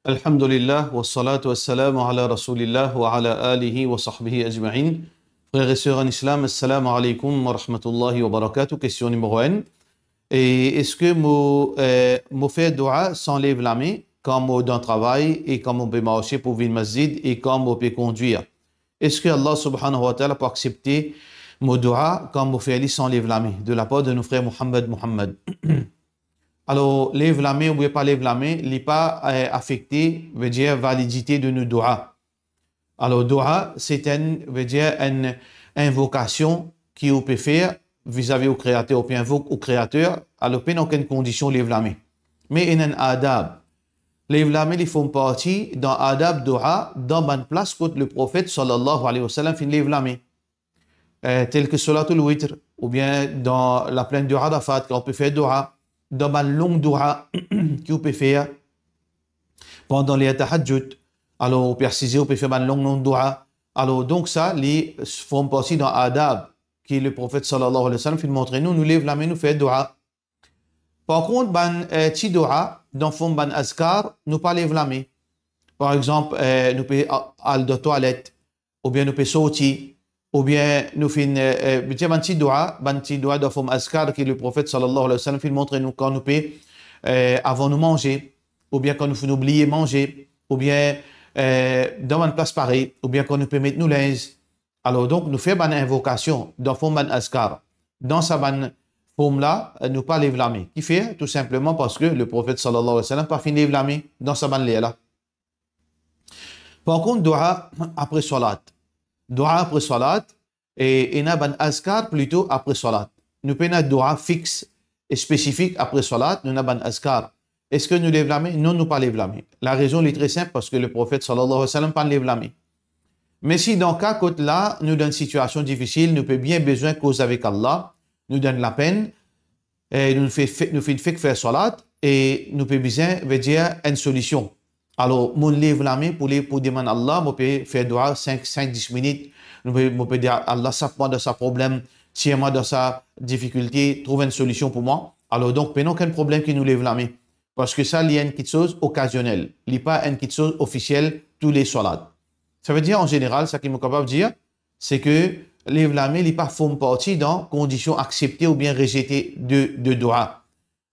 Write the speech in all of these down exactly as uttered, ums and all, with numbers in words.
Alhamdulillah, wassalatu wassalamu ala Rasoulillah wa ala alihi wa sahbihi ajma'in. Frères et sœurs en islam, assalamu alaikum wa rahmatullahi wa barakatuh. Question numéro un. E eski mo, eh, mo fer doua san lev lame kan mo dan travay e kan mo pe marse pou vinn masjid e kan mo pe kondwir? Eski Allah subhanahu wa ta'ala pou aksepte mo doua kan mo fer li san lev lame? De la par de nou frer Mohammad Mohammad. Alor, lev lame oubien pa lev lame, li pa, eh, afekte, vedir, validite de nou doua. Alor, doua, se enn, vedir, enn invokasion ki ou pe fer vizavi ou Kreater, ou pe invok ou Kreater, alor pena okenn kondision lev lame. Me ena enn adab. Lev lame, li form parti dan adab doua, dan bann plas kot Leprofet, sallallahu alayhi wa sallam, finn lev lame. Eh, tel ke Salatul Witr, oubien dan laplenn de Arafat, kan ou pe fer doua, dan bann long doua ki ou pe fer pandan ler tahajjud, alor ou pe asize, ou pe fer bann long, long doua. Alor, donk sa, li form parti dan adab ki Leprofet, sallallahu alayhi wa sallam, finn montre nou, nou lev lame, nou fer doua. Par kont, bann, eh, ti doua, dan form bann azkar, nou pa lev lame. Par exanp, eh, nou pe a-, al dan twalet, oubien nou pe sorti, oubien nou finn, eh, eh, dir bann ti doua, bann ti doua dan form azkar ki Leprofet, sallallahu alayhi wa sallam, finn montre nou kan nou pe, eh, avan nou manze, oubien kan nou finn oubliye manze, oubien, eh, dan bann plas parey, oubien kan nou pe met nou linz. Alor, donk, nou fer bann invokasion dan form bann azkar. Dan sa bann form la, eh, nou pa lev lame. Kifer? Tou sinpleman parski Leprofet, sallallahu alayhi wa sallam, pa finn lev lame dan sa bann ler la. Par kont, doua apre swalat. Doua apre swalat, e ena bann azkar plito apre swalat. Nou pena doua fix e spesifik apre swalat, nou ena bann azkar. Eski nou lev lame? Non, nou pa lev lame. Larezon, li tre sinp, parski Leprofet, sallallahu alayhi wa sallam, pa'nn lev lame. Me si dan ka kot la, nou dan enn sitiasion difisil, nou pe bien bizin koz avek Allah, nou dan lapenn, e nou fe-, fe-, nou finn fek fer swalat, e nou pe bizin, vedir, enn solision. Alor, mo lev lame pou le-, pou demann Allah, mo pe fer doua sink, sink, dis minit, mo pe, mo pe dir Allah, sap mwa dan sa problem, tir mwa dan sa difikilte, trouv enn solision pou mwa. Alor, donk, pena okenn problem ki nou lev lame. Parski sa, li enn kiksoz okazionel. Li pa enn kiksoz ofisiel tou le swalat. Savedir, an zeneral, sa ki mo kapav dir, se ke lev lame, li pa form parti dan kondision aksepte oubien rezete de, de doua.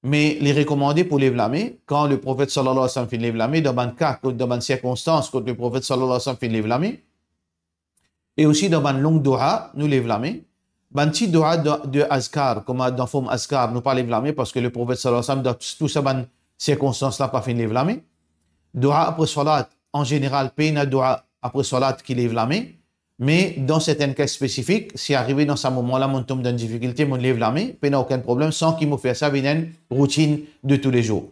Me li rekomande pou lev lame, kan Leprofet, sallallahu alayhi wa sallam, finn lev lame, dan bann ka, kot, dan bann sirkonstans, kot Leprofet, sallallahu alayhi wa sallam, finn lev lame, e osi dan bann long doua, nou lev lame. Bann ti doua de, de azkar, kouma dan form azkar, nou pa lev lame, parski Leprofet, sallallahu alayhi wa sallam, dan tou sa bann sirkonstans la, pa finn lev lame. Doua apre swalat, an zeneral, pena doua apre swalat ki lev lame, me dan sertenn ka spesifik, si arive dan sa moman la, mo tom dan difikilte, mo lev lame, pena okenn problem, san ki mo fer sa vinn enn routin de toulezour.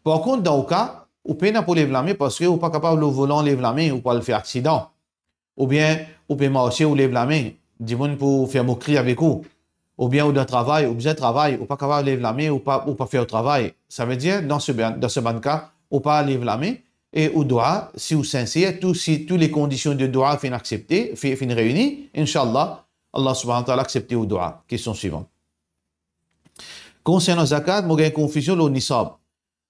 Par kont, dan ou ka, ou pena pou lev lame, parski ou pa kapav lor volan lev lame, ou pou al fer aksidan. Oubien ou pe marse, ou lev lame, dimoun pou fer mokri avek ou. Oubien ou dan travay, ou bizin travay, ou pa kapav lev lame, ou pa, ou pa fer ou travay. Savedir, dan se bann, dan se bann ka, ou pa lev lame, e ou doua, si ou sinser, tou, si tou le kondision de doua finn aksepte, fi-, finn reyini, inshallah, Allah subhanahu wa ta'ala aksepte ou doua. Kestion swivan. Konsernan zakat, mo gagn konfizion lor nisab.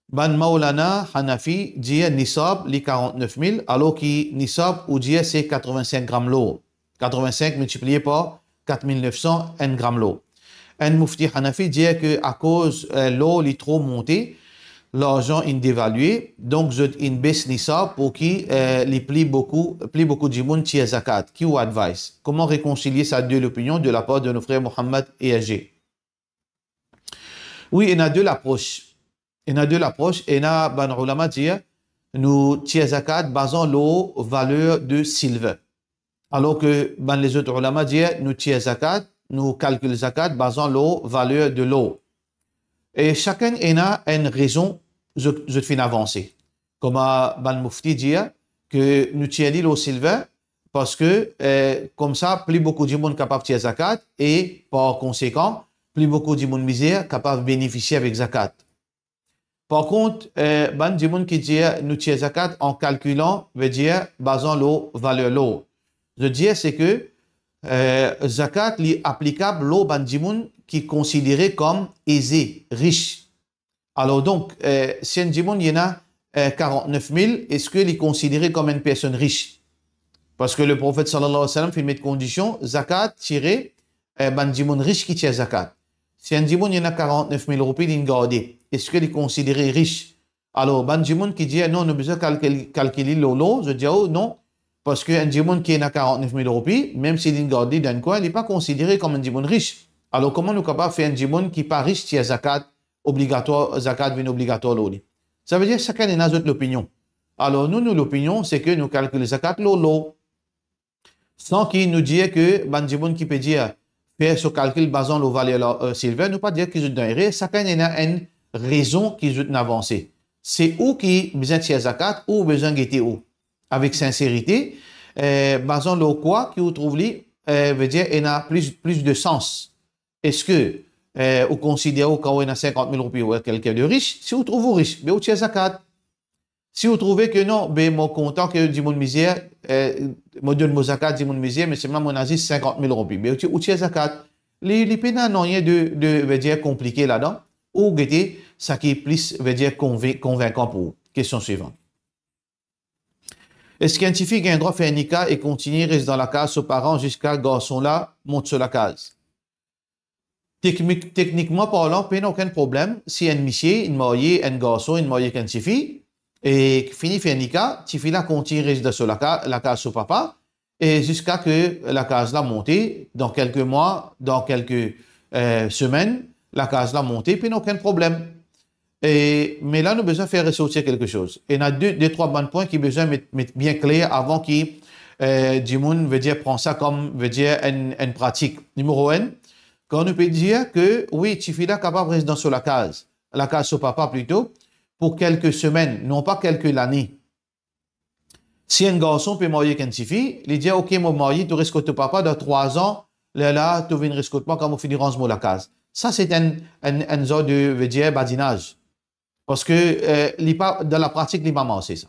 Bann Maulana Hanafi dir nisab li karant-nef mil, alor ki nisab ou dir se katrovin-sink gram lor. Katrovin-sink miltipliye par kat mil nef san, enn gram lor. Enn mufti Hanafi dir ke akoz, eh, lor li tro monte, larzan inn devalie, donk zot inn bes nisab pou ki, eh, li pli boukou, pli boukou dimoun tir zakat. Ki ou advice? Kouma rekonsilie sa de lopinion de lapar de nou frer Mohammad e Aje? Wi, ena de lapros. Ena de lapros. Ena bann oulama dir, nou tir zakat bazan lor valer de silver. Alor ke bann lezot oulama dir, nou tir zakat, nou kalkil zakat bazan lor valer de lor. E sakenn ena enn rezon zot, zot finn avanse. Kouma bann mufti dir ke nou tir li lor silver, parski, eh, koumsa, pli boukou dimoun kapav tir zakat e, par konsekan, pli boukou dimoun mizer kapav benefisie avek zakat. Par kont, eh, bann dimoun ki dir nou tir zakat an kalkilan, vedir bazan lor valer lor. Zot dir se ke, eh, zakat li aplikab lor bann dimoun ki konsidere kom eze, ris. Alor donk, eh, si enn dimoun li ena, eh, karant-nef mil, eski li konsidere kom enn personn ris? Parski Leprofet sallallahu alayhi wa sallam finn met kondision, zakat tire, eh, bann dimoun ris ki tir zakat. Si enn dimoun ena karant-nef mil roupi, li'nn garde, eski li konsidere ris? Alor, bann dimoun ki dir, "Non, nou bizin kalkil, kalkil li lor lor," zot dir, "Oh, non, parski enn dimoun ki ena karant-nef mil roupi, mem si li'nn gard li dan enn kwin, li pa konsidere kom enn dimoun ris. Alor, kouma nou kapav fer enn dimoun ki pa ris tir zakat obligatwar, zakat vinn obligatwar lor li?" Savedir, sakenn ena zot lopinion. Alor, nou, nou lopinion, se ke nou kalkil zakat lor lor. San ki nou dir ke bann dimoun ki pe dir fer so kalkil bazan lor valer la, eh, silver, nou pa dir ki zot dan erer, sakenn ena enn rezon ki zot inn avanse. Se ou ki bizin tir zakat, ou bizin gete ou. Avek sinserite, eh, bazan lor kwa ki ou trouv li, eh, vedir ena plis, plis de sans. Eski, eh, ou konsidere ou kan ou ena sinkant mil roupi ou enn kelkenn de ris? Si ou trouv ou ris, be ou tir zakat. Si ou trouve ke non, be mo kontan ke dimoun mizer, eh, mo donn mo zakat dimoun mizer, me selman mo ena zis sinkant mil roupi, be ou ti-, ou tir zakat. Li, li pena nanye de, de, vedir, konplike ladan. Ou gete saki plis, vedir, konve-, konvinkan pou ou. Kestion swivan. Eski enn tifi gagn drwa fer nika e kontigne res dan lakaz so paran ziska garson la mont so lakaz? Teknik-, teknikman parlan, pena okenn problem si enn misie inn marye, enn garson inn marye ek enn tifi, e fini fer nika, tifi la kontign res dan so laka-, lakaz so papa, e ziska ke lakaz la monte, dan kelke mwa, dan kelke, eh, semenn, lakaz la monte, pena okenn problem. E, me la nou bizin fer resorti kelke soz. Ena de, de trwa bann pwin ki bizin met, met bien kler avan ki, eh, dimoun, vedir, pran sa kom, vedir, enn, enn pratik. Nimero enn, kan nou pe dir ke, wi, tifi la kapav res dan so lakaz, lakaz so papa plito, pou kelke semenn, non pa kelke lane. Si enn garson pe marye ek enn tifi, li dir, "Ok, mo marye, to res kot to papa, dan trwa zan, lerla to vinn res kot mwa, kan mo fini ranz mo lakaz." Sa, se enn, enn, enn zor de, vedir, badinaz. Parski, eh, li pa, dan lapratik, li pa marse sa.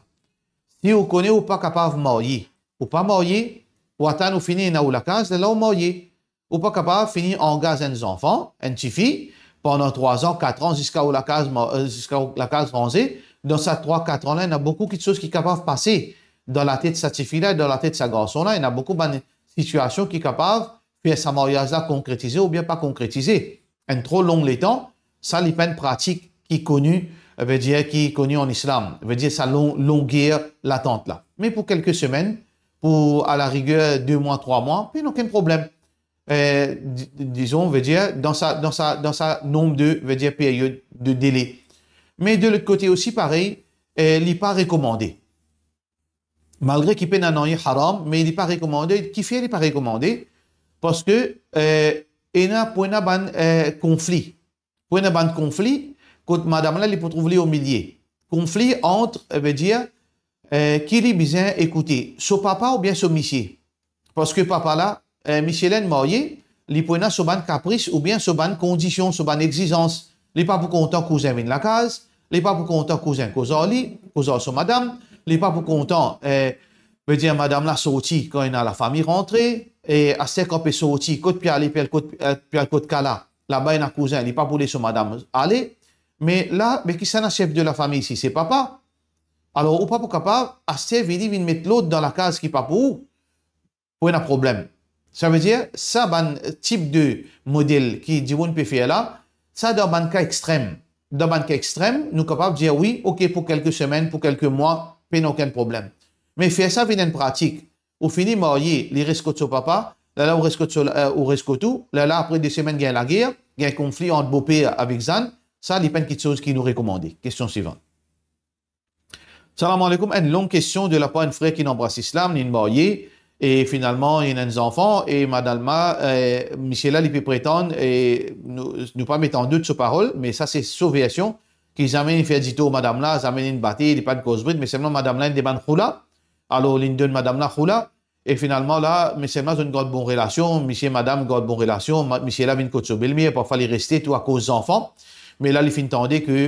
Si ou kone ou pa kapav marye, ou pa marye, ou atann ou fini ena ou lakaz, lerla ou marye. Ou pa kapav fini angaz enn zanfan, enn tifi, pandan trwa zan, kat an, ziska ou lakaz ma-, eh, ziska ou lakaz ranze. Dan sa trwa, kat an la, ena boukou kitsoz ki kapav pase dan latet sa tifi la, dan latet sa garson la. Ena boukou bann sitiasion ki kapav fer sa maryaz la konkretize oubien pa konkretize. Enn tro long letan, sa li pa enn pratik ki koni, vedir ki koni an islam, vedir sa long, longer latant la. Me pou kelke semenn, pou, a la riger, de mwa, trwa mwa, pena okenn problem. Eh, di-, dizon, vedir, dan sa, dan sa, dan sa nonb de, vedir, peryod de dele. Me de lot kote osi, parey, eh, li pa rekomande. Malgre ki pena nanye haram, me li pa rekomande. Kifer li pa rekomande? Parski, eh, ena, pou ena bann, eh, konfli. Pou ena bann konfli, kot madam la, li pou trouv li omilie. Konfli ant, eh, vedir, eh, ki li bizin ekoute, so papa oubien so misie. Parski papa la, eh, misie la inn marye, li pou ena so bann kapris oubien so bann kondision, so bann egzizans. Li pa pou kontan kouzin vinn lakaz, li pa pou kontan kouzin koz ar li, koz ar so madam, li pa pou kontan, eh, vedir madam la sorti kan ena lafami rantre, e aster kan pe sorti, kot pe ale, pe al kot, eh, pe al kot kala, laba ena kouzin, li pa pou les so madam ale. Me la, me kisannla sef de lafami isi? Se papa. Alor, ou pa pou kapav aster vini vinn met lord dan lakaz ki pa pou ou, pou ena problem. Savedir, sa bann tip de model ki dimoun pe fer la, sa dan bann ka extrem. Dan bann ka extrem, nou kapav dir, wi, ok, pou kelke semenn, pou kelke mwa, pena okenn problem. Me fer sa vinn enn pratik, ou fini marye, li res kot so papa, lerla ou res kot so, eh, ou res kot ou, lerla apre de semenn gagn lager, gagn konfli ant boper avek zann, sa li pa enn kitsoz ki nou rekomande. Kestion swivan. Salam aleykoum, enn long kestion de lapar enn frer ki anbras lislam, li marye, e finalman, li ena enn zanfan, e madam la, eh, misie la, li pe pretann, e nou, nou pa met an dout so parol, me sa se so version, ki zame li fer ditor madam la, zame li bat li, li pa koz brit, me selman madam la inn demann khoula. Alor, li donn madam la khoula, e finalman la, me selman zot inn gard bon relasion, misie madam gard bon relasion, ma-, misie la vinn kot so belmer, parfwa li reste tou akoz zanfan, me la, li finn tande ke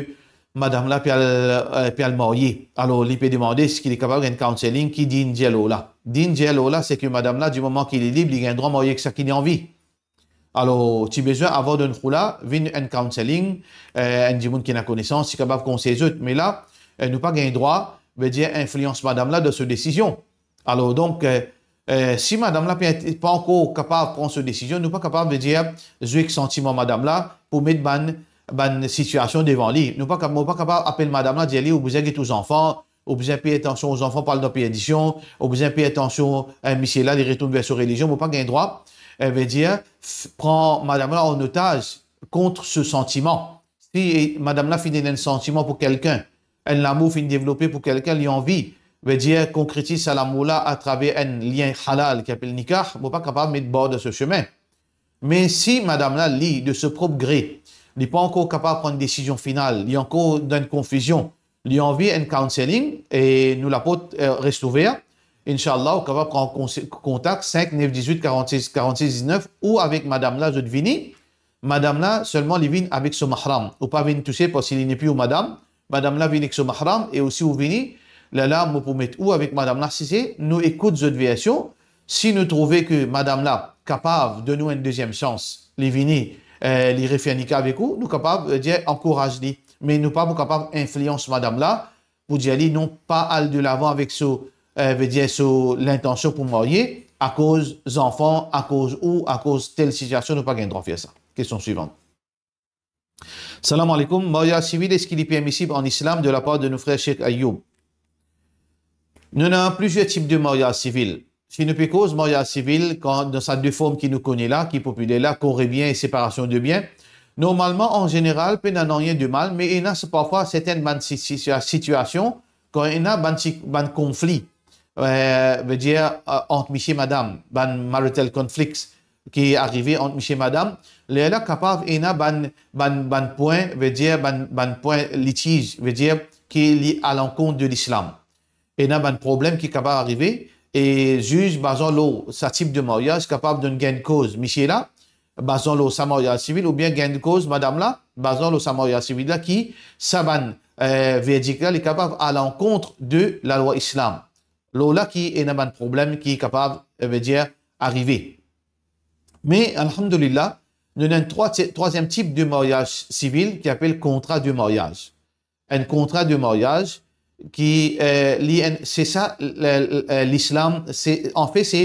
madam la pe al, eh, pe al marye. Alor, li pe demande si li kapav gagn counselling, ki di'n dir lor la. Di'n dir lor la, se ke madam la, di moman ki li lib, li gagn drwa marye ek seki li anvi. Alor, ti bizin, avan donn khoula, vinn enn counselling, eh, enn dimoun ki ena konesans, ti kapav konsey zot. Me la, E nou pa gagn drwa, vedir, inflians madam la dan so desizion. Alor, donk, eh, eh, si madam la pe, pa ankor kapav pran so desizion, nou pa kapav, vedir, zwe ek santiman madam la pou met bann, bann sitiasion devan li. Nou pa kap-, mo pa kapav apel madam la, dir li, ou bizin get ou zanfan, ou bizin pey atansion ou zanfan pou al dan perdision, ou bizin pey atansion, eh, misie la, li retourn ver so relizion. Mo pa gagn drwa, eh, vedir, f-, pran madam la an otaz kont so santiman. Si, eh, madam la finn ena enn santiman pou kelkenn, enn lamour finn devlope pou kelkenn, li anvi, vedir, konkretiz sa lamour la atraver enn lien halal ki apel nikah, mo pa kapav met bar dan so sime. Me si madam la, li, de so prop gre, li pa ankor kapav pran desizion final, li ankor dan enn konfizion, li anvi enn counselling, e nou laport, eh, res ouver, inshallah, ou kapav pran konse-, kontak sink nef diz-wit karant-sis karant-sis diz-nef, ou avek madam la, zot vini, madam la, selman li vinn avek so mahram. Ou pa vinn tousel parski li nepli ou madam. Madam la vinn ek so mahram e osi ou vini. Lerla, mo pou met ou avek madam la asize, nou ekout zot version. Si nou trouve ki madam la kapav donn ou enn deziem sans, li vini, eh, li refer nikah avek ou, nou kapav, eh, dir ankouraz li. Me nou pa pou kapav inflians madam la pou dir li non, pa al delavan avek so, eh, vedir so lintansion pou marye, akoz zanfan, akoz ou, akoz tel sitiasion, nou pa gagn drwa fer sa. Kestion swivan. Salam alaikum. Maryaz sivil, eski li permisib an islam de lapar de nou frer Sheikh Ayoub? Nou ena plizier tip de maryaz sivil. Si nou pe koz maryaz sivil, kan dan sa de form ki nou kone la, ki popiler la, korebien e separasion de bien, normalman, an zeneral, pena nanye de mal, me ena parfwa sertenn bann si-, si-, sitiasion, kan ena bann si-, bann konfli, eh, vedir, eh, ant misie madam, bann marital conflicts ki arive ant misie madam, lerla kapav ena bann, bann, bann pwin, vedir, bann, bann pwin litiz, vedir, ki li alankont de lislam. Ena bann problem ki kapav arive, e ziz, bazan lor sa tip de maryaz, kapav donn gain de koz misie la, bazan lor sa maryaz sivil, oubien gain de koz madam la, bazan lor sa maryaz sivil la, ki sa bann, eh, verdik la, li kapav alankont de lalwa islam. Lor la ki ena bann problem ki kapav, eh, vedir, arive. Me, alhamdulillah, nou ena enn trwa-, trwaziem tip de maryaz sivil ki apel kontra de maryaz. Enn kontra de maryaz ki, eh, li enn, se sa, le, le, eh, lislam, se, anfet, se,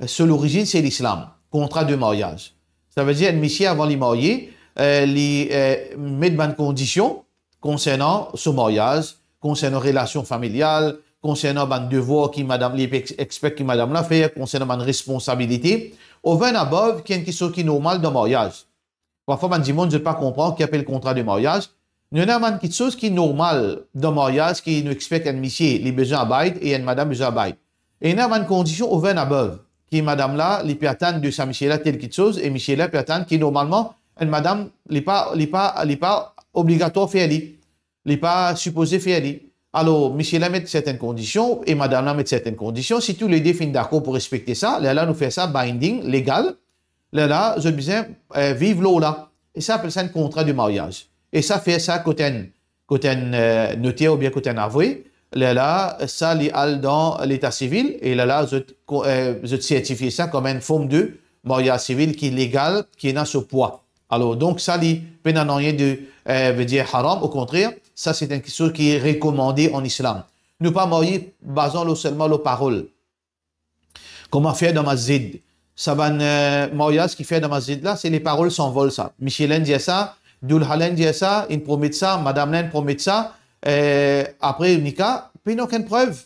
so lorizinn, se lislam, kontra de maryaz. Savedir, enn misie, avan li marye, eh, li, eh, met bann kondision konsernan so maryaz, konsernan relasion familial, konsernan bann devwar ki madam, li pe ex-, expect ki madam la fer, konsernan bann responsabilite, over and above ki enn kiksoz ki normal dan maryaz. Parfwa bann dimoun, zot pa konpran ki apel kontra de maryaz. Nou ena bann kiksoz ki normal dan maryaz ki nou expect enn misie, li bizin abide e enn madam bizin abide. E ena bann kondision over and above ki madam la, li pe atann de sa misie la tel kiksoz, e misie la pe atann ki normalman enn madam, li pa, li pa, li pa obligatwar fer li. Li pa sipoze fer li. Alor, misie la met sertenn kondision e madam la met sertenn kondision. Si toulede finn dakor pou respekte sa, lerla nou fer sa binding, legal. Lerla, zot bizin, eh, viv lor la. E sa apel sa enn kontra de maryaz. E sa fer sa kot enn, kot enn, eh, noter oubien kot enn avoka. Lerla, sa li al dan leta sivil e lerla, zot ko-, eh, zot sertifie sa kom enn form de maryaz sivil ki legal, ki ena so pwa. Alor, donk, sa li pena nanye de, eh, vedir haram, okontrer, sa se enn kiksoz ki rekomande an islam. Nou pa marye bazan lor, selman lor parol. Kouma fer dan masjid. Sa bann, eh, maryaz ki fer dan masjid la, se le parol sanvol sa. Misie la inn dir sa, doulha la inn dir sa, inn promet sa, madam la inn promet sa, eh, apre nikah, pena okenn prev.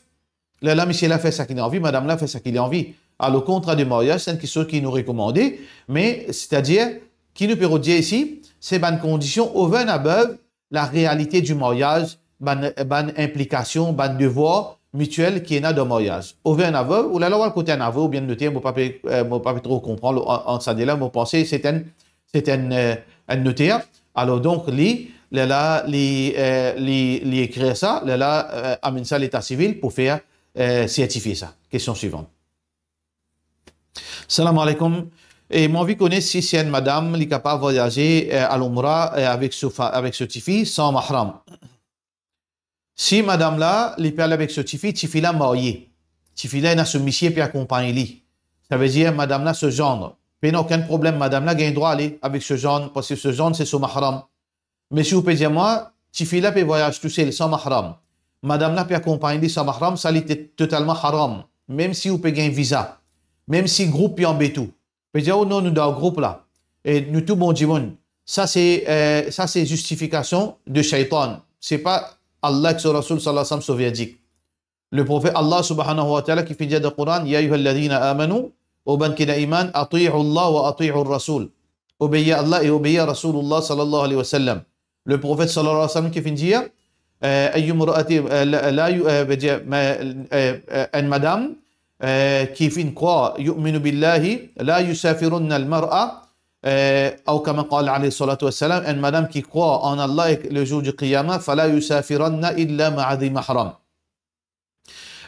Lerla misie la fer sa ki li anvi, madam la fer sa ki li anvi. Alor, kontra de maryaz, se enn kiksoz ki nou rekomande, me, setadir, ki nou pe rod dir isi, se bann kondision over and above larealite di maryaz, bann, bann inplikasion, bann devwar mitiel ki ena dan maryaz. Over and above, ou lerla ou al kot enn avoka oubien noter, mo pa pe, eh, mo pa pe tro konpran lo-, an, ant sa de la, mo panse se enn, se enn, eh, enn noter. Alor donk, li, lerla, li, eh, li, li ekrir sa, lerla, eh, amenn sa leta sivil pou fer, eh, sertifie sa. Kestion swivan. Salam alaikum. E mo anvi kone si, si enn madam, li kapav vwayaze, eh, al Umra, eh, avek so fa-, avek so tifi, san mahram. Si madam la, li pe al avek so tifi, tifi la marye. Tifi la ena so misie pe akonpagn li. Savedir madam la so zann. Pena okenn problem, madam la gagn drwa ale avek so zann, parski so zann se so mahram. Me si ou pe dir mwa, tifi la pe vwayaz tousel, san mahram. madam la pe akonpagn li san mahram, sa li to-, totalman haram. Mem si ou pe gagn viza, mem si group pe anbet ou, pe dir, "Oh non, nou dan group la, e nou tou bon dimoun." Sa se, eh, sa se zistifikasion de shaitan. Se pa Allah ek so Rasoul sallallahu alayhi wa sallam so verdik. Le profet Allah subhanahu wa ta'ala ki finn dir dan Koran, "Ya ayyuhalladhina amanu, o bann ki ena iman, ati'u Allah wa ati'u Rasoul." Obeir Allah e obeir Rasoulullah sallallahu alayhi wa sallam. Le profet sallallahu alayhi wa sallam ki finn dir, eh, ayyu mra'ati, eh, la, la yu-, eh, vedir, ma, eh, eh, enn madam, eh, ki finn krwar, yu'minu billahi, la yusafiruha al-mar'a, eh, aw kama qala alayhi salatu wassalam, enn madam ki krwar an Allah ek le zour di Qiyama, fala yusafiruha illa ma'a dhi mahram.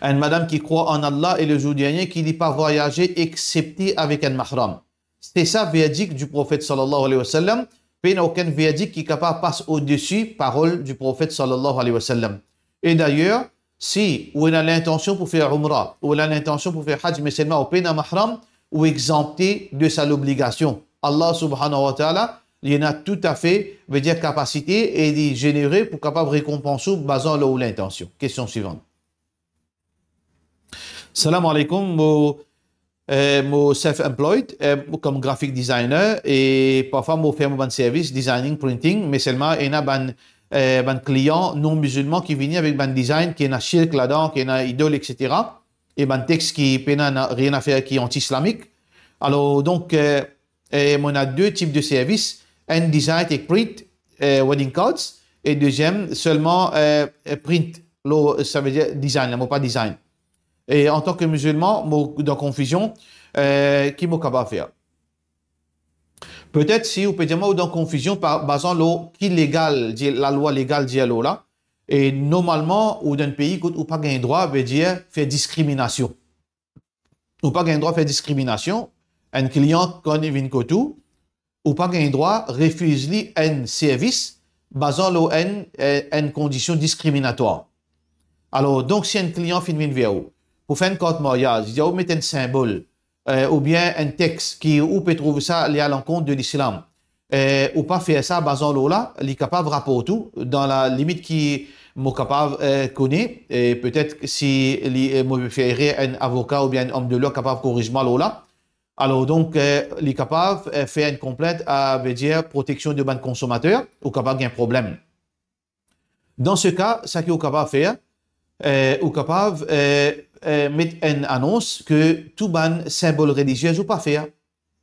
Enn madam ki krwar an Allah e le zour dernie, ki li pa vwayaze exsepte avek enn mahram. Se sa verdik di profet sallallahu alayhi wa sallam, pena okenn verdik ki kapav pas odesi parol di profet sallallahu alayhi wa sallam. E dayer, si ou ena lintansion pou fer umra, ou ena lintansion pou fer haj, me selman ou pena mahram, ou exanpte de sa lobligasion. Allah subhanahu wa ta'ala, li ena toutafe, vedir kapasite e li zenere pou kapav rekonpans ou bazan lor ou lintansion. Kestion swivan. Salam alaikum, mo, eh, mo self-employed, eh, mo kom graphic designer e parfwa mo fer mo bann servis, designing, printing, me selman ena bann, eh, bann klian non mizilman ki vini avek bann design ki ena shirk ladan, ki ena idol, et cetera. E bann text ki pena na-, rien a fer ki anti-islamik. Alor, donk, eh, e mo ena de tip de servis, enn design ek print, eh, wedding cards, e deziem selman, eh, eh, print, lor, savedir design, la mo pa design. E antan ki mizilman, mo dan konfizion, eh, ki mo kapav fer? Petet si ou pe dir mwa ou dan konfizion pa, bazan lor ki legal, dir, lalwa legal dir lor la, e normalman ou dan enn pei kot ou pa gagn drwa, vedir fer diskriminasion. Ou pa gagn drwa fer diskriminasion, enn klian kan li vinn kot ou, ou pa gagn drwa refiz li enn servis bazan lor enn, eh, enn kondision diskriminatwar. Alor, donk, si enn klian finn vinn ver ou pou fer enn kart maryaz, li dir ou met enn sinbol, eh, oubien enn text ki ou pe trouv sa, li alankont de lislam, eh, ou pa fer sa bazan lor la, li kapav raport ou dan la limit ki mo kapav, eh, kone, e petet si li, eh, mo pe fer erer, enn avoka oubien enn om de lwa kapav koriz mwa lor la. Alor, donk, eh, li kapav, eh, fer enn konplint a, vedir, proteksion de bann konsomater, ou kapav gagn problem. Dan se ka, sa ki ou kapav fer, eh, ou kapav, eh, eh, met enn anons ke tou bann sinbol relizie ou pa fer.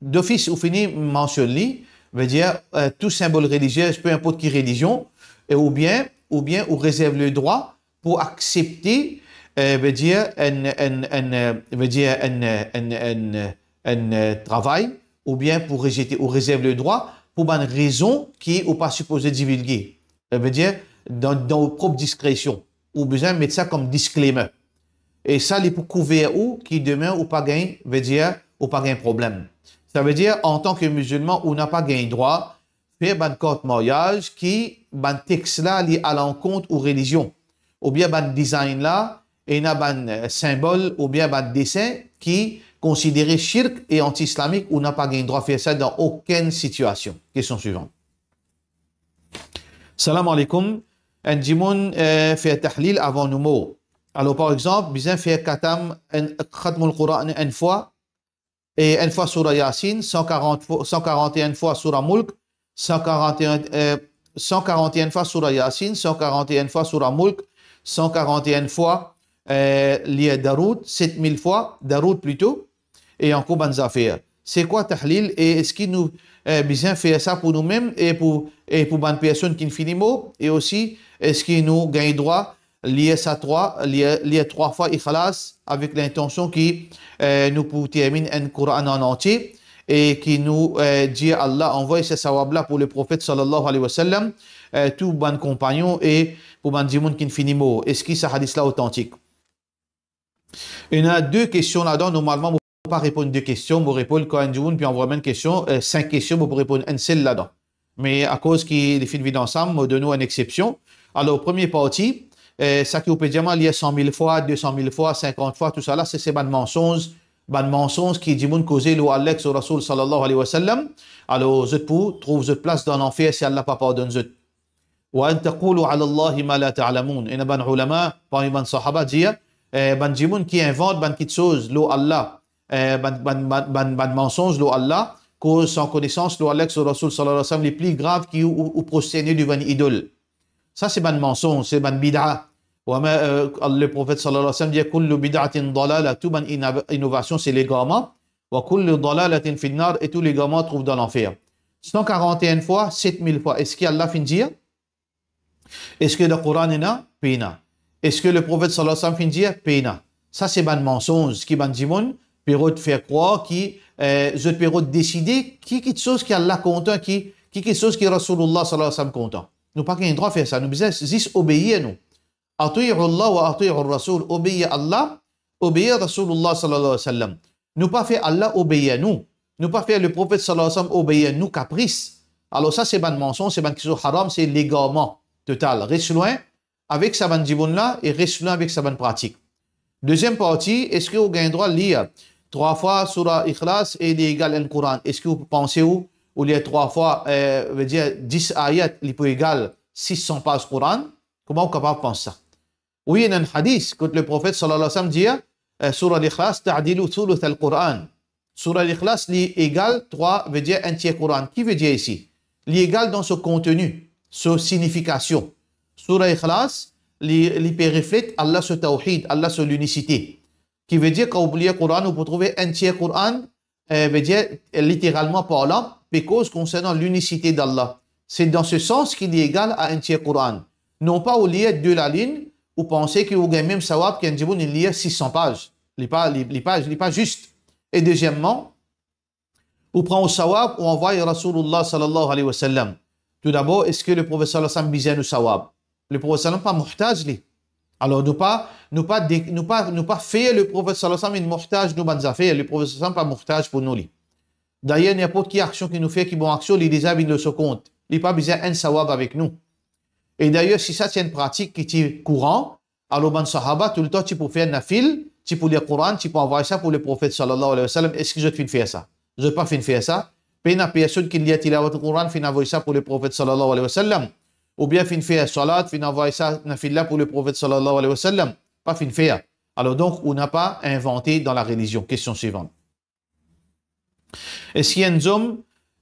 Dofis, ou fini mansionn li, vedir, eh, tou sinbol relizie, pe inport ki relizion, e oubien, oubien ou rezerv le drwa pou aksepte, eh, vedir, enn, enn, enn, eh, vedir, enn, eh, enn, enn, eh, enn, eh, travay, oubien pou rezete, ou rezerv le drwa pou bann rezon ki ou pa sipoze divilge. Savedir, dan, dan ou prop diskresion, ou bizin met sa kom disclaimer. E sa, li pou kouver ou, ki demin ou pa gagn, vedir, ou pa gagn problem. Savedir, antan ki mizilman, ou napa gagn drwa fer bann kart maryaz ki bann text la, li alankont ou relizion. Oubien bann design la, ena bann, eh, sinbol oubien bann desin ki konsidere shirk e anti-islamik, ou napa gagn drwa fer sa dan okenn sitiasion. Kestion swivan. Salam alaikum. Enn dimoun, eh, fer tahlil avan nou mor. Alor, par exanp, bizin fer katam enn, khatmul Quran enn fwa, e enn fwa soura Yasin, san karant fwa, san karant e enn fwa soura Mulk, san karant e enn, eh, san karant e enn fwa soura Yasin, san karant e enn fwa soura Mulk, san karant e enn fwa, eh, lir Daroud, set mil fwa Daroud plito, e ankor bann zafer. Se kwa tahlil e eski nou, eh, bizin fer sa pou noumem e pou, e pou bann personn ki finn fini mor? E osi, eski nou gagn drwa lir sa trwa, lir, lir trwa fwa Ikhlas avek lintansion ki, eh, nou pou terminn enn Quran an antie e ki nou, eh, dir Allah anvoy sa sawab la pou le profet sallallahu alayhi wa sallam, eh, tou bann konpagnon e pou bann dimoun ki finn fini mor? Eski sa hadis la otantik? Ena de kestion ladan, normalman, mo pa reponn de kestion, mo reponn kan enn dimoun pe anvoy mwa enn kestion, eh, sink kestion, mo pou reponn enn sel ladan. Me akoz ki li finn vinn ansam, mo donn ou enn exsepsion. Alor, premie parti, eh, sa ki ou pe dir mwa, lir san mil fwa, de san mil fwa, sinkant fwa, tousala, se, se bann mansonz, bann mansonz ki dimoun koze lor Allah ek so Rasoul sallallahu alayhi wa sallam. Alor, zot pou trouv zot plas dan lanfer si Allah pa pardonn zot. Wa an taqulu ala Allahi ma la ta'lamun. Ena bann ulama, parmi bann sahaba dir, eh, bann dimoun ki invant bann kitsoz lor Allah, eh, bann, bann, bann, bann, bann mansonz lor Allah, koz san konesans lor Allah ek so Rasoul sallallahu alayhi wa sallam, li pli grav ki ou, ou, ou prosterne devan enn idol. Sa se bann mansonz, se bann bid'a. Wa ma, eh, le Profet sallallahu alayhi wa sallam dir, kullu bid'atin dalala, tou bann ina-, inovasion se legarman. Wa kullu dalalatin fin nar, e tou legarman trouv dan lanfer. San karant-e-enn fwa, set mil fwa, eski Allah finn dir? Eski dan Koran ena? Pena. Eski le Profet sallallahu alayhi wa sallam finn dir? Pena. Sa se bann mansonz ki bann dimoun pe rod fer krwar ki, eh, zot pe rod deside ki kitsoz ki Allah kontan, ki, ki kitsoz ki Rasoulullah sallallahu alayhi wa sallam kontan. Nou pa gagn drwa fer sa, nou bizin zis obeir nou. Ati'u Allah wa ati'u Rasoul, obeir Allah, obeir Rasoulullah sallallahu alayhi wa sallam. Nou pa fer Allah obeir nou. Nou pa fer le Profet sallallahu alayhi wa sallam obeir nou kapris. Alor sa se bann mansonz, se bann kitsoz haram, se legarman total. Res lwin avek sa bann dimoun la e res lwin avek sa bann pratik. Deziem parti, eski ou gagn drwa lir trwa fwa soura Ikhlas e li egal enn Koran? Eski ou panse ou, ou lir trwa fwa, eh, vedir dis ayat, li pou egal sis san paz Koran? Kouma ou kapav pans sa? Wi, ena enn hadis kot le Profet sallallahu alayhi wa sallam dir, eh, soura Ikhlas ta'dilu thuluth al-Koran. Soura Ikhlas, li egal trwa, vedir enn tier Koran. Ki vedir isi? Li egal dan so konteni, so sinifikasion. Soura Ikhlas, li, li pe reflet Allah so tawhid, Allah so linisite. Ki vedir, kan ou lir Koran, ou pou trouve enn tier Koran, eh, vedir, literalman parlan, pe koz konsernan linisite d'Allah. Se dan se sans ki li egal a enn tier Koran. Non pa ou lir de lalinn, ou panse ki ou gagn mem sawab ki enn dimoun inn lir sis san paz. Li pa, li, li pa, li pa zis. E dezieman, ou pran ou sawab, ou anvway Rasoulullah sallallahu alayhi wa sallam. Toudabor, eski le Profet sallallahu alayhi wa sallam bizin nou sawab? Le Profet sallam pa muhtaz li. Alor nou pa, nou pa de-, nou pa, nou pa fer le Profet sallallahu alayhi wa sallam inn muhtaz nou bann zafer. Le Profet sallallahu alayhi wa sallam pa muhtaz pou nou li. Dayer, ninport ki aksion ki nou fer, ki bon aksion, li deza vinn lor so kont. Li pa bizin enn sawab avek nou. E dayer, si sa ti enn pratik ki ti kouran, alor bann sahaba toultan ti pou fer nafil, ti pou lir Koran, ti pou anvway sa pou le Profet sallallahu alayhi wa sallam. Eski zot finn fer sa? Zot pa finn fer sa. Pena personn ki lir tilawat Koran finn anvway sa pou le Profet sallallahu alayhi wa sallam. Oubien finn fer salat, finn anvway sa nafil la pou le Profet sallallahu alayhi wa sallam. Pa finn fer. Alor donk, ou napa invante dan larelizion. Kestion swivan. Eski enn zom,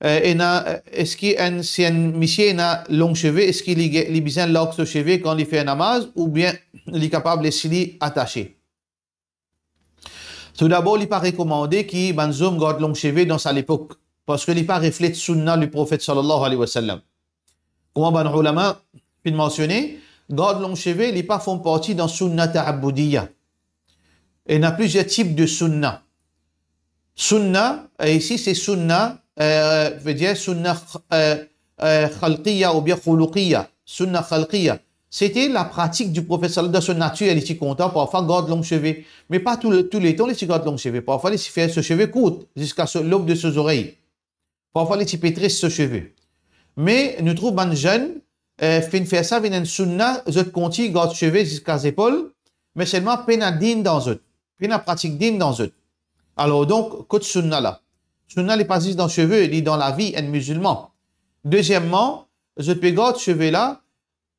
eh, ena, eh, eski enn, si enn misie ena long seve, eski li ge-, li bizin larg so seve kan li fer namaz, oubien li kapav les li atase? Toudabor, li pa rekomande ki bann zom gard long seve dan sa lepok, parski li pa reflet sunna le Profet sallallahu alayhi wa sallam. Kouma bann ulama finn mansione, gard long seve, li pa form parti dan sunna ta'abbudiyya. Ena plizier tip de sunna. Sunna, eh, isi se sunna, eh, vedir sunna, eh, eh, khalqiyya oubien khuluqiyya. Sunna khalqiyya. Sete lapratik di Profet sallallahu alayhi wa sallam dan so natir, li ti kontan parfwa gard long seve. Me pa tou, touletan li ti gard long seve. Parfwa li ti fer so seve kourt, ziska so, lob de so zorey. Parfwa li ti pe tres so seve. Me nou trouv bann zenn, eh, finn fer sa, vinn enn sunna, zot kontign gard seve ziska zepol, me selman pena din dan zot, pena pratik din dan zot. Alor donk, kot sunna la? Sunna li pa zis dan seve, li dan lavi enn mizilman. Dezieman, zot pe gard seve la,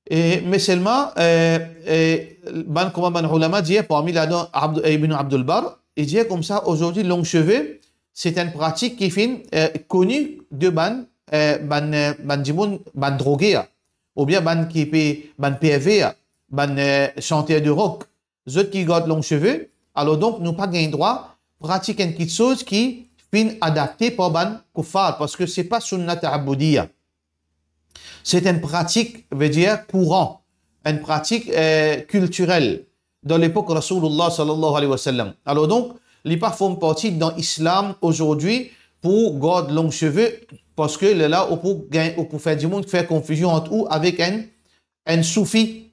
e, me selman, eh, eh, bann, kouma bann ulama dir, parmi ladan Abd-, Ibn Abdul Barr, li dir koumsa, azordi, long seve, se enn pratik ki finn, eh, koni de bann, eh, bann, eh, bann dimoun, bann droge, oubien bann ki pe, bann perver, bann, eh, santer de rok. Zot ki gard long seve, alor donk nou pa gagn drwa pratik enn kitsoz ki finn adapte par bann kouffar, parski se pa sunna ta'abbudiyya. Se enn pratik, vedir kouran, enn pratik, eh, kiltirel dan lepok Rasoulillah sallallahu alayhi wa sallam. Alor donk, li pa form parti dan Islam azordi pou gard long seve, parski lerla ou pou gagn, ou pou fer dimoun fer konfizion ant ou avek enn, enn soufi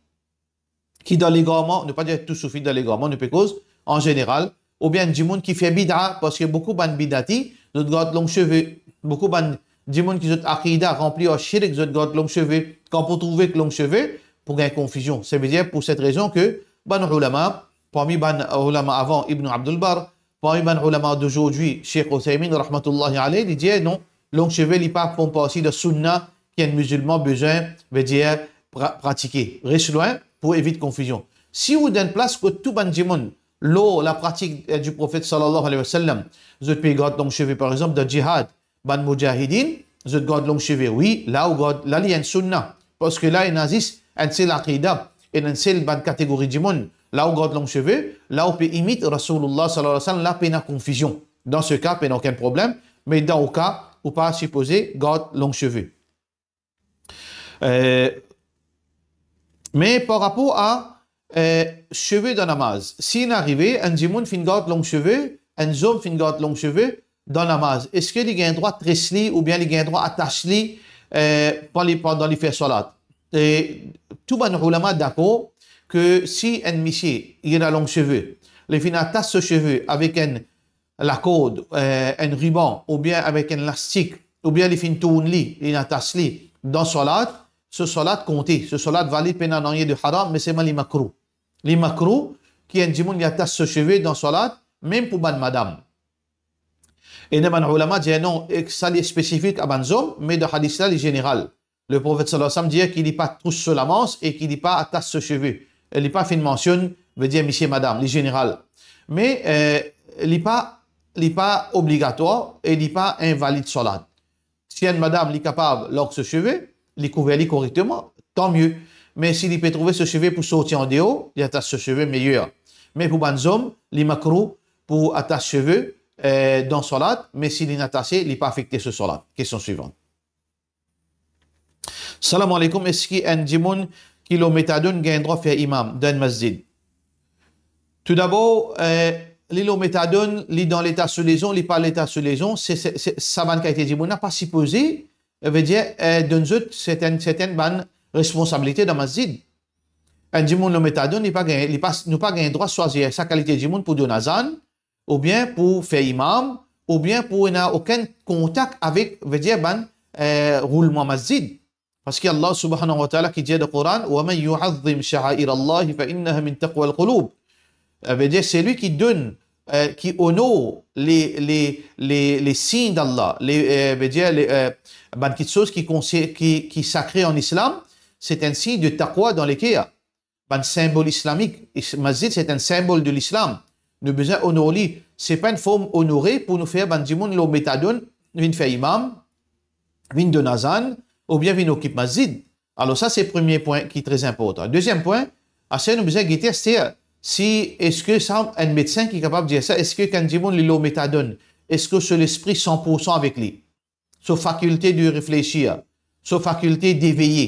ki dan legarman, nou pa dir tou soufi dan legarman, nou pe koz an zeneral, oubien dimoun ki fer bid'a, parski boukou bann bid'ati, zot gard long seve. Boukou bann dimoun ki zot akida ranpli ar shirk, zot gard long seve. Kan pou trouve ek long seve, pou gagn konfizion. Savedir pou set rezon ke bann ulama, parmi bann ulama avan Ibn Abdul Barr, parmi bann ulama d'aujourd'hui, Sheikh Uthaymin rahmatullahi alayh, li dir non, long seve li pa form parti dan sunna ki enn mizilman bizin, vedir, pra-, pratike. Res lwin pou evit konfizion. Si ou dan enn plas kot tou bann dimoun lor lapratik, eh, du Profet sallallahu alayhi wa sallam, zot pe gard long seve, par exanp, dan jihad, bann moudjahidin, zot gard long seve. Wi, la ou gard, la li enn sunna. Parski la ena zis enn sel akida, ena enn sel bann kategori dimoun. La ou gard long seve, la ou pe imit Rasoulillah sallallahu alayhi wa sallam, la pena konfizion. Dan se ka, pena okenn problem, me dan ou ka, ou pa sipoze gard long seve. Eh, me par rapor a, eh, seve dan namaz, si inn arive, enn dimoun finn gard long seve, enn zom finn gard long seve dan namaz, eski li gagn drwa tres li oubien li gagn drwa atas li, eh, pandan li, pandan li fer swalat? E tou bann oulama dakor ki si enn misie, li ena long seve, li finn atas so seve avek enn lakord, eh, enn riban, oubien avek enn lastik, oubien li finn tourn li, li atas li dan swalat, so swalat konte, so swalat valid, pena nanye de haram, me selman li makrou. Li makrou ki enn dimoun li atas so seve dan swalat, mem pou bann madam. Ena bann oulama dir non, ek sa li spesifik a bann zom, me dan hadis la, li zeneral. Le Profet sallallahu alayhi wa sallam dir ki li pa tous so lamans e ki li pa atas so seve. E li pa finn mansionn, vedir misie, madam, li zeneral. Me, eh, li pa, li pa obligatwar e li pa invalid swalat. Si enn madam li kapav larg so seve, li kouver li korekteman, tan mie. Me si li pe trouve so seve pou sorti andeor, li atas so seve, meyer. Me pou bann zom, li makrou pou atas seve, eh, dan swalat, me si li atase, li pa afekte so swalat. Kestion swivan. Salam aleykoum, eski enn dimoun ki lor metadone gagn drwa fer imam dan enn masjid? Toudabor, eh, li lor metadone, li dan leta sou lezon, li pa leta sou lezon, se, se, se, sa bann kalite dimoun la pa sipoze, eh, vedir, eh, donn zot sertenn, sertenn bann responsabilite dan masjid. Enn dimoun lor metadone, li pa gagn, li pa, nou pa gagn drwa swazir sa kalite dimoun pou donn azan, oubien pou fer imam, oubien pou ena okenn kontak avek, vedir, bann, eh, roulman masjid. Parski Allah subhanahu wa ta'ala ki dir dan Koran, "Wa man yu'azzim sha'air Allahi fa innaha min taqwal qulub." Eh, vedir, selwi ki donn, eh, ki onor le, le, le, le sign d'Allah, le, eh, vedir, le, eh, bann kiksoz ki konse-, ki, ki sakre an Islam, se enn sign de taqwa dan leker. Bann sinbol islamik. Is-, masjid, se enn sinbol de lislam. Nou bizin onor li. Se pa enn form onore pou nou fer bann dimoun lor metadone vinn fer imam, vinn donn azan, oubien vinn okip masjid. Alor sa, se premie pwin ki tre inportan. Deziem pwin, aster nou bizin gete aster si, eski sa enn medsin ki kapav dir sa, eski kan enn dimoun li lor metadone, eski so lespri san pour san avek li? So fakilte de reflesir, so fakilte de veye,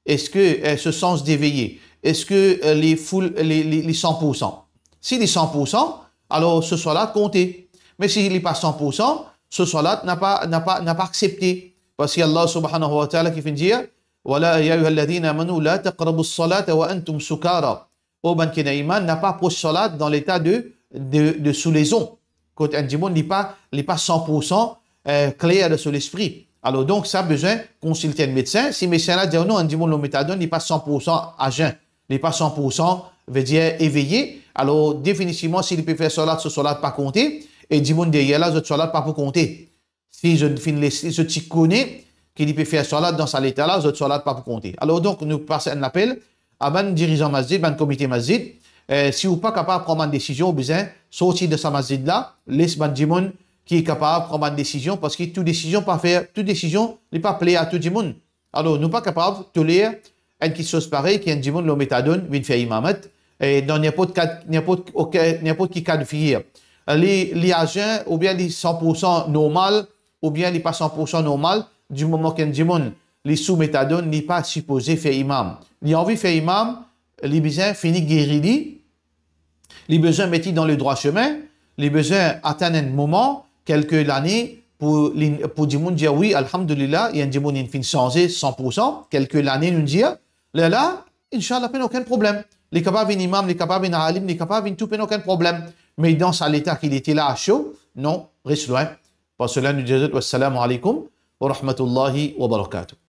eski, eh, so sans de veye, eski, eh, li full, li, li, li san pour san? Si li san pour san, alor so swalat konte. Me si li pa san pour san, so swalat napa, napa, napa aksepte. Parski Allah subhanahu wa ta'ala ki finn dir, "Wa la, ya ayyuhalladhina amanu, la taqrabus salata wa antum sukara." O bann ki ena iman, napa apros swalat dan leta de, de, de sou lezon. Kot enn dimoun, li pa, li pa san pour san, eh, kler dan so lespri. Alor donk, sa bizin konsilte enn medsin. Si medsin la dir non, enn dimoun lor metadone, li pa san pour san azen, li pa san pour san, vedir, eveye, alor definitivman, si li pe fer swalat, so swalat pa konte, e dimoun deryer la, zot swalat pa pou konte. Si zot finn les, zot ti kone ki li pe fer swalat dan sa leta la, zot swalat pa pou konte. Alor donk, nou pas enn lapel a bann dirizan masjid, bann komite masjid, eh, si ou pa kapav pran bann desizion, ou bizin sorti de sa masjid la, les bann dimoun ki kapav pran bann desizion, parski tou desizion pa fer, tou desizion, li pa pler a tou dimoun. Alor, nou pa kapav toler enn kiksoz parey ki enn dimoun lor metadone vinn fer imamat, e dan ninport kad, ninport, ok, ninport ki ka de figir. Li, li azen oubien li san pour san normal, oubien li pa san pour san normal, dimoman ki enn dimoun li sou metadone, li pa sipoze fer imam. Li anvi fer imam, li bizin fini geri li, li bizin met li dan le drwa semin, li bizin atann enn moman, kelke lane, pou li, pou dimoun dir, "Wi, alhamdulillah, ena enn dimoun inn finn sanze san pour san," kelke lane, nou dir, lerla, inshallah, pena okenn problem. Li kapav vinn imam, li kapav vinn alim, li kapav vinn tou, pena okenn problem. Me dan sa leta ki li ete la, so, non, res lwin. Par sela, nou dir zot, wassalamu alaikum wa rahmatullahi wa barakatuh.